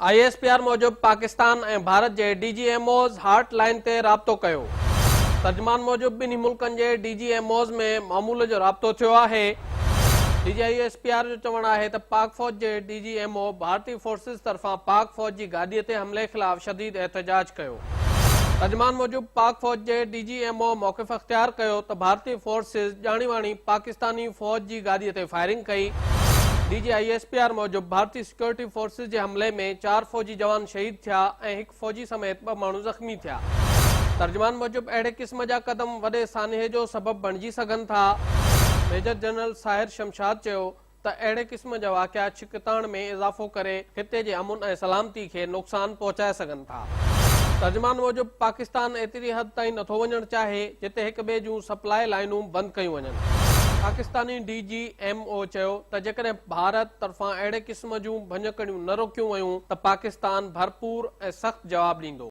I S P R موجب پاڪستان ۽ ڀارت جي D G M Os hot line تي رابطو ڪيو. ترجمان موجب ٻنهي ملڪن جي ڊي جي ايم اوز ۾ معمول جو رابطو ٿيو آهي. D G I S P R جو چوڻ آهي ته پاڪ فوج جي ڊي جي ايم او ڀارتي فورسز طرفان پاڪ فوج جي گاڏي تي حملي خلاف شديد احتجاج ڪيو. ترجمان موجب پاڪ فوج جي ڊي جي ايم او موقف اختيار ڪيو ته ڀارتي فورسز ڄاڻي واڻي پاڪستاني فوج جي گاڏي تي فائرنگ ڪئي. D G I S P R موجب ڀارتي سيڪيورٽي فورسز جي حملي ۾ چار فوجي جوان شهيد ٿيا ۽ هڪ فوجي سميت ٻه ماڻهو زخمي ٿيا. ترجمان موجب اهڙي قسم جا قدم وڏي سانحي جو سبب بڻجي سگهن ٿا. ميجر جنرل ساحر شمشاد چيو ته اهڙي قسم جا واقعا ڇڪتاڻ ۾ اضافو ڪري خطي جي امن ۽ سلامتي کي نقصان پهچائي سگهن ٿا. ترجمان موجب پاڪستان ايتري حد تائين نٿو وڃڻ چاهي جتي هڪ ٻئي جون سپلاء لائنون بند ڪيون وڃن. پاڪستاني ڊي جي ايم او چيو ته جيڪڏهن ڀارت طرفان اهڙي قسم جون ڀڃڪڙيون نه روڪيون ويون ته پاڪستان ڀرپور ۽ سخت جواب ڏيندو.